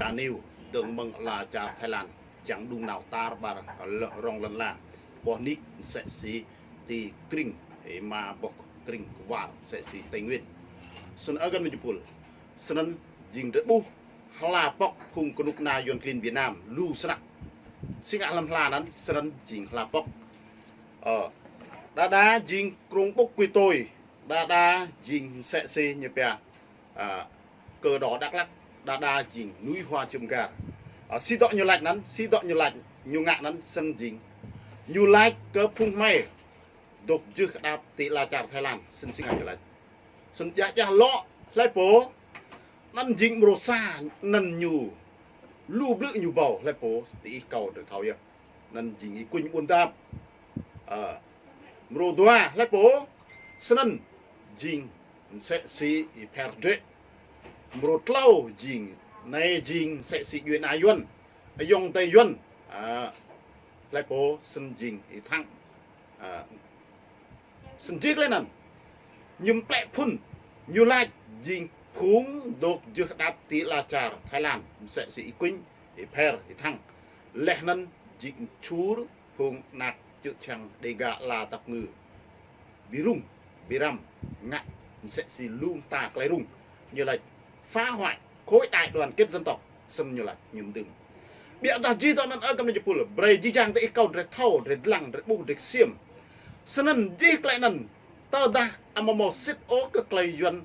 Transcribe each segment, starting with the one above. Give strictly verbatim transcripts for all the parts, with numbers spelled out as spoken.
Anai dơ̆ng mơ̆ng ala čar Thái Lan, čang đung nao tar ƀar lơh rŏng lŏn la. Boh nik msĕ si ti kring, ơ, ma boh kring kwar msĕ si Tây Nguyên. Snăn ơ găn mơ̆ng jơpul. Snăn jing drei ƀuh hla pŏk phung kơnuk kơna Yuăn klin Việt Nam lu snăk. Si ngă hlăm hla anăn, snăn jing hla pŏk. Ơ, đa đa jing Krông Ƀŭk Kui Tôi, đa đa jing msĕ si ñu pia, ơ, Cờ Đỏ Đắk Lắk, đa đa jing Núi Hoa Chơm Gar. Ơ, si dŏ ñu lač anăn, si dŏ ñu lač, ñu ngă anăn, snăn jing. Ñu lač kơ phung hmei dôk jưh kơdăp ti ala čar Thái Lan, snăn si ngă ñu lač. Snăn djă djă lŏ, hlei pô, anăn jing mrô sa, anăn ñu lu blư̆ ñu ƀâo, hlei pô, ti ih kâo drei thâo yơh. Anăn jing Y Kuñ Ƀuôn Dap. Ơ, mrô dua, hlei pô, snăn jing msĕ si Y Pher Drê̆. Mrô tlâo jing, anai jing msĕ si djuê ana Yuăn, ayŏng adei Yuăn. Ơ, hlei pô, snăn jing Y Thăng. Ơ, snăn jih klei anăn. Ñu mplĕ phŭn, ñu lač jing phung dôk jưh kơdăp ti ala čar Thái Lan, msĕ si Y Kuñ, Y Pher, Y Thăng. Leh anăn jing mčhur phung anak čư̆ čhiăng Đêga ala tăp ngư. Bi rŭng, bi răm, ngă msĕ si lu mta klei rŭng. Ñu lač phá hoại khối đại đoàn kết dân tộc, snăn ñu lač, ñu mdưm. Ƀiădah jih dŏ anăn ơ găn mơ̆ng jơpul, brei jih jang ti ih kâo drei thâo, drei dlăng, drei ƀuh, drei ksiêm. Snăn jih klei anăn, tơdah amâo mâo sĭt ôh kơ klei Yuăn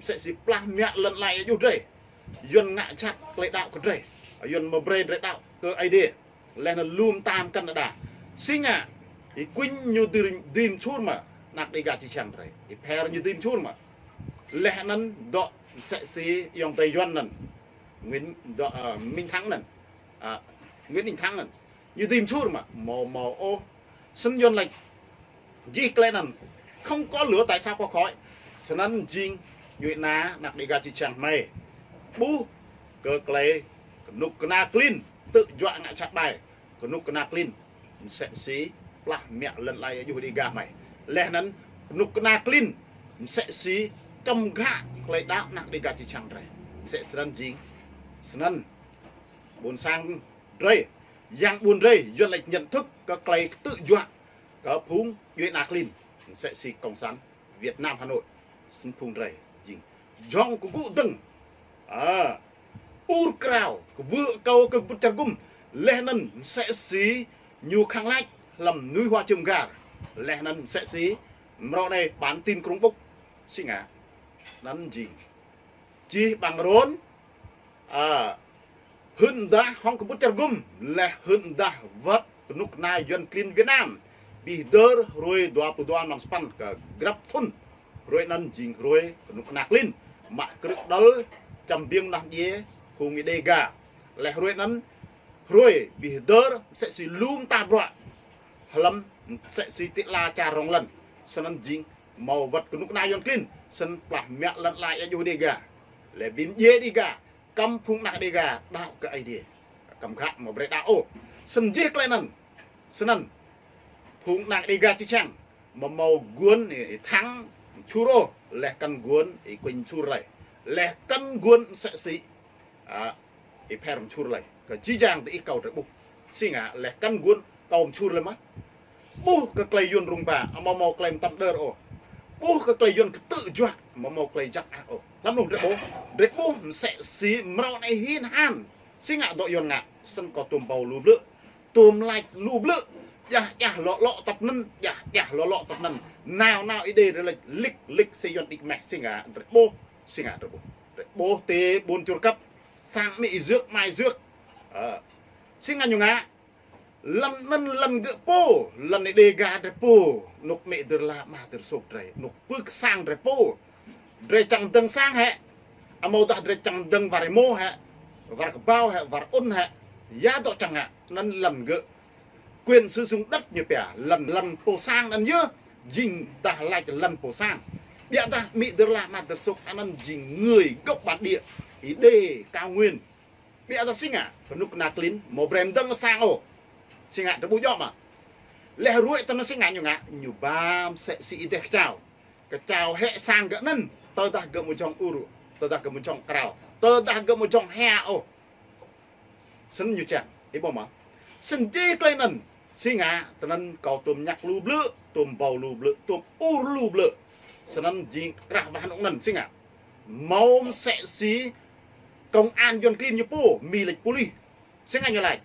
msĕ si plah mă lăn ala êa juh drei. Yuăn ngă jhat klei đăo kơ drei. Yuăn amâo brei drei đăo kơ Aê Diê. Leh anăn lu mta mkăn đa đa. Si ngă, Y Kuñ ñu dưi, dưi mčhur mơ̆, anak Đêga čư̆ čhiăng drei. Y Pher ñu dưi mčhur mơ̆. Leh anăn dŏ msĕ si ayŏng adei Yuăn anăn. Nguyễn, dŏ, ơ, Minh Thắng anăn. Ơ, Nguyễn Minh Thắng anăn. Ñu dưi mčhur mơ̆, amâo mâo ôh. Snăn Yuăn lač jih klei anăn, không có lửa tại sao có khói. Snăn jing djuê ana anak Đêga čư̆ čhiăng hmei. Ƀuh kơ klei kơnuk kơna klin, tơjuă ngă jhat ƀai. Kơnuk kơna klin, msĕ si plah mă lăn ala êa juh Đêga hmei. Leh anăn kơnuk kơna klin, msĕ si čăm ghă klei đăo anak Đêga čư̆ čhiăng drei. Msĕ snăn jing, snăn ƀuôn sang drei, yang ƀuôn drei, Yuăn lač nhận thức kơ klei tơjuă kơ phung djuê ana klin, msĕ si Cộng sản Việt Nam Hà Nội, snăn phung drei jing jhŏng kơ gŭ dơ̆ng. Ơ, ur krao, kơ wơ̆ kâo kơ bŭt čar gŭm, leh anăn msĕ si ñu khăng lač hlăm Núi Hoa Chơm Gar, leh anăn msĕ si mrâo anei bản tin Krông Ƀŭk, si ngă, anăn jing. Čih ƀăng rôn, ơ, hưn dah hŏng kơ bŭt čar gŭm, leh hưn dah wăt kơnuk kơna Yuăn klin Việt Nam. Bi hdơr hruê dua pluh dua mlan sa păn kơ grăp thŭn. Hruê anăn jing hruê kơnuk kơna klin. Mă krư̆ đăl čăm biêng nah djiê phung Đêga. Leh hruê anăn, hruê bi hdơr msĕ si lu mta bruă. Hlăm msĕ si ti ala čar rŏng lăn. Snăn jing mâo wăt kơnuk kơna Yuăn klin. Snăn plah mă lăn ala êa juh Đêga. Leh bi mdjiê Đêga. Kăm phung anak Đêga đăo kơ Aê Diê. Kăm ghă amâo brei đăo ôh. Snăn jih klei anăn. Snăn phung anak Đêga čư̆ čhiăng. Amâo mâo guôn Y Thăng mčhur ôh. Leh kăn guôn Y Kuñ mčhur lei. Leh kăn guôn msĕ si, ơ, Y Pher mčhur lei. Kơ jih jang ti ih kâo drei ƀuh. Si ngă leh kăn guôn kâo mčhur lei mơh. Ƀuh kơ klei Yuăn rŭng ba, amâo mâo klei mtăp đơr ôh. Ƀuh kơ klei Yuăn kơtư̆ juă, amâo mâo klei jăk mơak ôh. Hlăm anôk drei ƀuh, drei ƀuh msĕ si mrâo anei hin han. Si ngă dŏ Yuăn ngă, snăn kâo tuôm ƀâo lu blư̆. Tuôm lač lu blư̆. Djah djah lŏ lŏ tăp anăn, djah djah lŏ lŏ tăp anăn. Nao nao Êđê drei lač lik lik si Yuăn đĭ kmeh, si ngă drei ƀuh, si ngă drei ƀuh. Drei ƀuh ti ƀuôn Čuôr Kăp, sang amĭ Y Dước, amai Y Dước. Ơ, si ngă ñu ngă, lăn anăn lăn gơ̆ pô, lăn Đêga drei pô, anôk amĭ dơr la, ama dơr sôk drei, anôk pưk sang drei pô. Drei čang dơ̆ng sang hĕ, amâodah drei čang dơ̆ng war êmô hĕ, war kơbao hĕ, war ŭn hĕ, ya dŏ čang ngă, anăn lăn gơ̆. Quyền sử dụng đất ñu pia, lăn, lăn pô sang anăn yơh, jing dah lač lăn pô sang. Ƀiădah amĭ dơr la, ama dơr sôk anăn jing người gốc bản địa, Êđê, cao nguyên. Ƀiădah si ngă, kơnuk kơna klin, amâo brei mdơ̆ng sang ôh. Si ngă, drei ƀuh djŏ mơh. Leh ruĕ tơma si ngă ñu ngă, ñu ba msĕ si êdeh kơčao. Kơčao hĕ sang gơ̆ anăn, tơdah gơ̆ amâo jhŏng ur, tơdah gơ̆ amâo jhŏng krao, tơdah gơ̆ amâo jhŏng hia ôh. Snăn ñu čang, ih ƀuh mơ̆? Snăn jih klei anăn, si ngă, tơnăn kâo tuôm ñăk lu blư̆, tuôm ƀâo lu blư̆, tuôm ur lu blư̆. Snăn jing krah wah anôk anăn, si ngă. Mâo msĕ si công an Yuăn klin ñu pô, Mi lač pôlis. Si ngă ñu lač.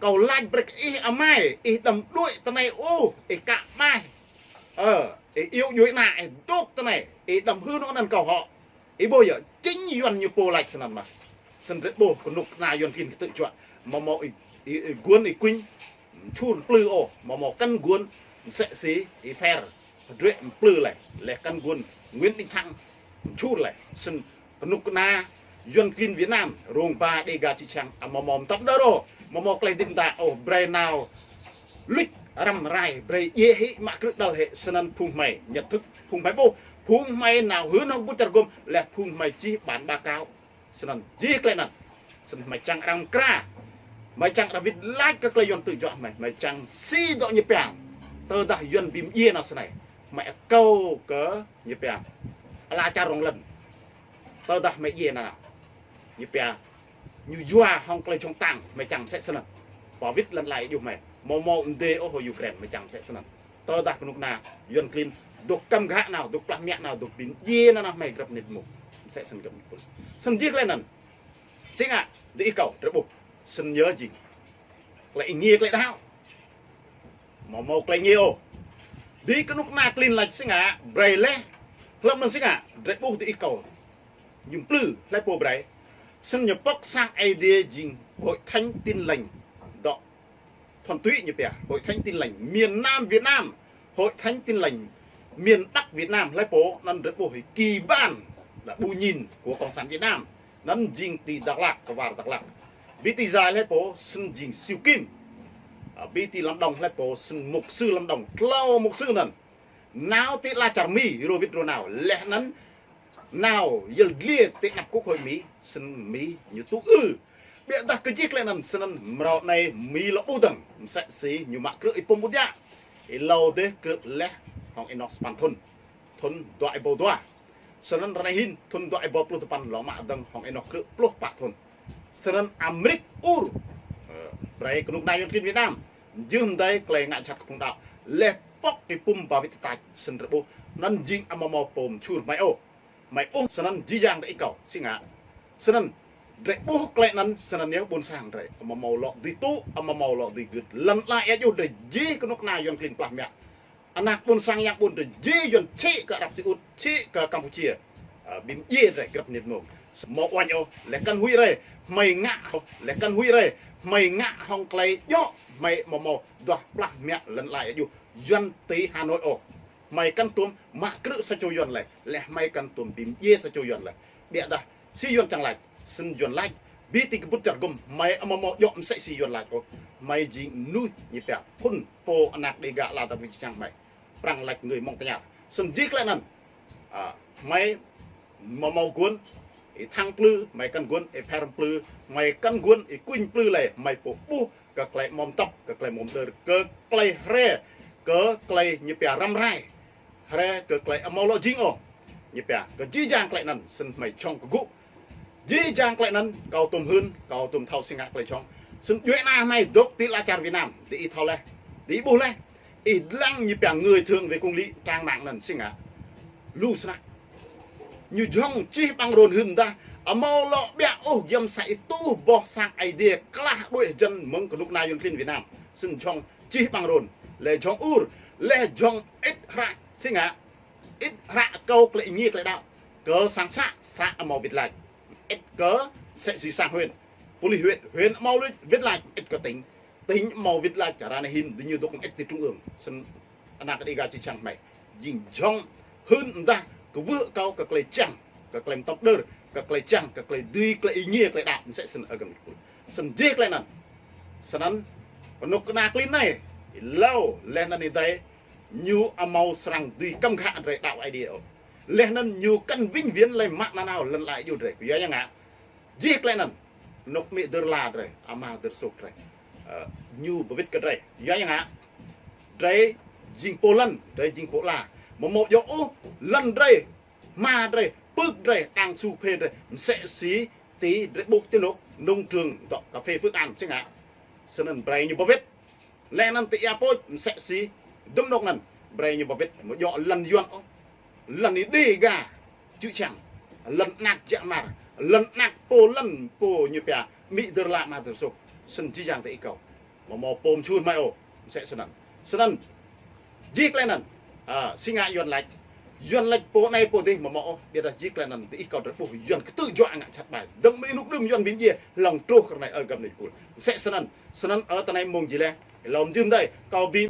Kâo lač brơi kơ ih amai, ih đăm đuĕ ti anei ôh, ih kă maih. Ơ, ih iâu djuê ana, ih dôk ti anei, ih đăm hưn anăn kâo hŏ. Ih ƀuh yơh, chính Yuăn ñu pô lač snăn mơh. Snăn drei ƀuh kơnuk kơna Yuăn klin kơ tŭ juă. Mâo mâo ih, ih, ih guôn ih kuñ, mčhur mplư ôh, mâo mâo kăn guôn, msĕ si, ih Fer, drei mplư leh, leh kăn guôn, Nguyễn Đình Thắng, mčhur leh, snăn kơnuk kơna, Yuăn klin Việt Nam, rông ba Đêga či čang, amâo mâo mtăp đơr ôh, mâo mâo klei hdĭp mta ôh, brei nao, luč răm rai, brei djiê hĭ, mă krư̆ đăl hĭ, snăn phung hmei, nhận thức, phung hmei ƀuh, phung hmei nao hưn hŏng kbŭt čar gŭm, leh phung hmei čih bản báo cáo. Snăn jih klei anăn. Snăn hmei čang arăng mkra. Hmei čang arăng wĭt lač kơ klei Yuăn tŭ juă hmei. Hmei čang si dŏ ñu pia. Tơdah Yuăn bi mdjiê nao snei. Hmei akâo kơ ñu pia. Ala čar rŏng lăn. Tơdah hmei djiê nao. Ñu pia. Ñu yua hŏng klei jŏng tang. Hmei čang msĕ snăn. Ba wĭt lăn lai djuh hmei. Mâo mâo mdê ôh hŏ Ukraine. Hmei čang msĕ snăn. Tơdah kơnuk kơna Yuăn klin dôk kăm ghă nao, dôk plah mă nao, dôk bi mdjiê nao, nao hmei grăp mnĭt mông. Msĕ snăn grăp mnĭt mông. Snăn jih klei anăn. Si ngă, diih kâo, drei ƀuh. Snăn yơh jing. Klei êngiê klei đăo. Mâo mâo klei êngiê ôh. Diih kơnuk kơna klin lač si ngă, brei leh. Hlăm anăn si ngă, drei ƀuh diih kâo. Ñu mplư, hlei pô brei. Snăn ñu pŏk sang Aê Diê jing Hội Thánh Tin Lành. Dŏ Thuần túy ñu pia, Hội Thánh Tin Lành miền Nam Việt Nam, Hội Thánh Tin Lành miền Bắc Việt Nam, hlei pô, anăn drei ƀuh hĭ kĭ ban, là bù nhìn của Cộng sản Việt Nam, anăn jing ti Dak Lak, kơ war Dak Lak. Bi ti Jai hlei pô, snăn jing Siu Kim. À, bi ti Lâm Đồng hlei pô, snăn mục sư Lâm Đồng, tlâo mục sư anăn. Nao ti ala čar Mi, rô wĭt rô nao, leh anăn nao yăl dliê ti anăp Quốc hội Mi, snăn Mi ñu tŭ ư. Ƀiădah kơ jih klei anăn snăn mrâo anei Mi lŏ ƀuh dơ̆ng, msĕ si ñu mă krư̆ Y-Pum Bút Djă. Êlâo dêh krư̆ leh hŏng ênoh sapăn thŭn. Thŭn dua êbâo dua. Snăn ră anei hĭn thŭn dua êbâo pluh dua păn lŏ mă dơ̆ng hŏng ênoh krư̆ pluh pă thŭn. Snăn Amêrik ur, ơ, brei kơnuk kơna Yuăn klin Việt Nam. Jưh mdei klei ngă jhat kơ phung đăo. Leh pŏk Y-Pum ba wĭt tơtač snăn drei ƀuh. Anăn jing amâo mâo pô mčhur hmei ôh. Hmei ƀuh snăn jih jang diih kâo, si ngă. Snăn, drei ƀuh klei anăn snăn yơh ƀuôn sang drei. Amâo mâo lŏ dưi tŭ, amâo mâo lŏ dưi gưt. Lăn ala ia djuh drei jih kơnuk kơna Yuăn klin plah mă. Anak ƀuôn sang yang ƀuôn drei jih Yuăn čhĭ kơ Ả Rập Xê Út, čhĭ kơ Campuchia. Ơ, bi mdjiê drei grăp mnĭt mông. Mâo uañ ôh, leh kăn huĭ rei, hmei ngă ôh, leh kăn huĭ rei, hmei ngă hŏng klei djŏ, hmei amâo mâo duah plah mă lăn ala ia djuh. Yuăn ti Hà Nội ôh. Hmei kăn tuôm mă krư̆ sa čô Yuăn leh, leh hmei kăn tuôm bi mdjiê sa čô Yuăn leh. Ƀiădah, si Yuăn čang lač, snăn Yuăn lač, bi ti kơƀŭt čar gŭm, hmei amâo mâo djŏ msĕ si Yuăn lač ôh. Hmei jing mnuih ñu pia, phŭn pô anak Đêga ala dăp wĭt čang hmei. Prăng lač người Mông Tây Nhar. Snăn jih klei anăn. À, hmei amâo mâo guôn, Y-Thăng mplư, hmei kăn guôn, Y-Pher mplư, hmei kăn guôn, Y-Kuñ mplư leh, hmei pô ƀuh, kơ klei amâo mtăp, kơ klei amâo mdơr, kơ klei hriê, kơ klei ñu pia răm rai. Hriê kơ klei amâo lŏ jing ôh. Ñu pia, kơ jih jang klei anăn, snăn hmei jhŏng kơ gŭ. Jih jang klei anăn, kâo tuôm hưn, kâo tuôm thâo si ngă klei jhŏng. Snăn djuê ana hmei dôk ti ala čar Việt Nam, diih thâo leh, diih ƀuh leh. Ih dlăng ñu pia người thượng về công lý, trang mạng anăn si ngă. Lu snăk. Ñu jhŏng čih ƀăng rôn hưn mdah, amâo lŏ ƀiă ôh giăm sa êtuh boh sang Aê Diê klah đuĕ hjăn mơ̆ng kơnuk kơna Yuăn klin Việt Nam. Snăn jhŏng čih ƀăng rôn, leh jhŏng ur, leh jhŏng ĭt hră, si ngă, ĭt hră kâo klei êngiê klei đăo, kơ sang să, să amâo wĭt lač, ĭt kơ msĕ si sang huyện, pôlis huyện, huyện amâo wĭt lač, ĭt kơ tỉnh, tỉnh amâo wĭt lač, ră anei hĭn, diñu dôk ĭt ti trung ương, snăn anak Đêga či čang hmei. Jing jhŏng hưn mdah kwưh kâo kơ klei čang, kơ klei mtăp đơr, kơ klei čang, kơ klei dưi, klei êngiê, klei đăo, msĕ snăn ơ găp. Snăn jih klei anăn. Snăn, kơnuk kơna klin anei, êlâo, leh anăn êdei, ñu amâo srăng dưi kăm ghă drei đăo Aê Diê ôh. Leh anăn ñu kăn vĩnh viễn leh mă nanao lăn ala ia djuh drei. Kyua ya ngă. Jih klei anăn. Anôk amĭ dơr la drei, ama dơr sôk drei. Ơ, ñu ba wĭt kơ drei. Yua ya ngă. Drei jing pô lăn, drei jing pô ala. Amâo mâo djŏ ôh, lăn drei, hma drei, pưk drei, đang su phê drei. Msĕ si ti drei ƀuh ti anôk. nông trường dŏ cà phê Phước An sing ngă. Snăn brei ñu ba wĭt. Lĕ anăn ti ia pôč msĕ si dŭm anôk anăn brei ñu ba wĭt, mơ̆ djŏ lăn Yuăn ôh. Lăn Đêga čư̆ čhiăng, lăn anak jă mar, lăn anak pô lăn pô ñu pia amĭ dơr la ama dơr sôk. Snăn jih jang ti ih kâo mơ̆ mâo pô mčhur mơ̆ ôh. Msĕ snăn. Snăn jih klei anăn, a, sing ngă Yuăn lač, Yuăn lač pô anei pô dih mơ̆ mâo ôh, ƀiădah jih klei anăn ti ih kâo drei ƀuh Yuăn ktư̆ juă ngă jhat ƀai. Dơ̆ng mơ̆ng ênuk đưm Yuăn bi mdjiê hlŏng truh kơ anei ơ găp anei pul. Msĕ snăn. Snăn ơ tơ anei mông jih leh, lŏm jưm dih kâo bi